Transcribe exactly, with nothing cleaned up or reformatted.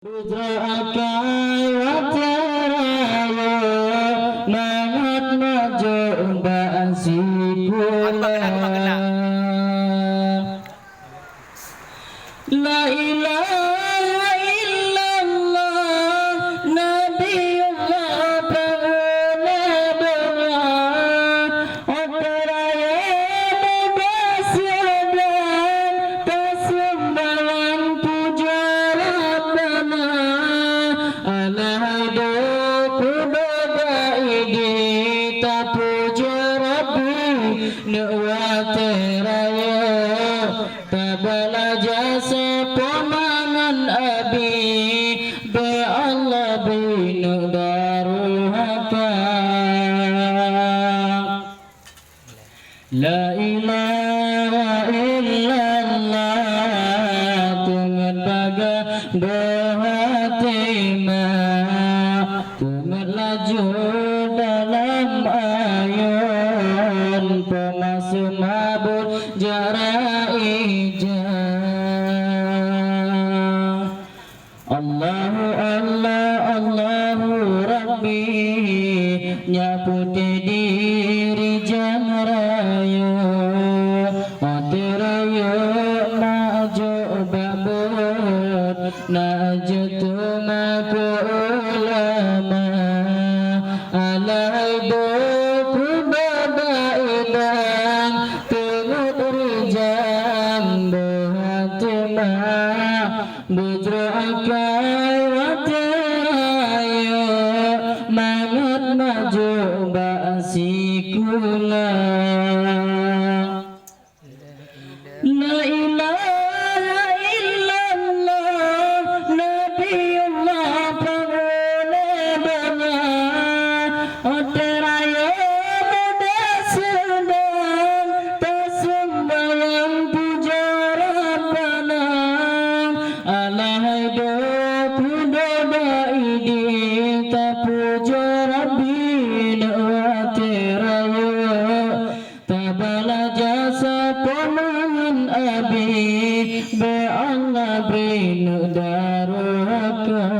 Beujroh akai watèe rayeuk, mangat majôk bak sikula. La ilaha illallah, Nabiullah pangulèe donya. Atra ya muda sedang, taseumbayang puja Rabbana. Alah hai dôk peubeda idi, tapuja Rabbi, neuk watèe rayeuk. Tabalaja sapo mangan abi, bèk Allah bri neuk daruhaka. La ilaha illallah, teungeut bagah beuhatimah, teungeut laju dalam ayôn, peumasu mabot jak raya ija. Allahu Allah, Allahu Rabbi, nyak putéh diri jang rayeuk, watèe rayeuk majôk bak beuet, na jeuet teuma keu ulama. Alah hai dôk peubeda idang, teungeut rijang beuhatimah. Beujroh akai watèe rayeuk, mangat majôk bak sikula. La ilaha illallah, Nabiullah pangulèe donya. Watèe rayeuk muda sedang, taseumbayang puja Rabbana. Alah hai dôk peubeda idi, tapuja Rabbi, neuk watèe rayeuk. Tabalaja sapo mangan abi, bèk Allah bri neuk daruhaka.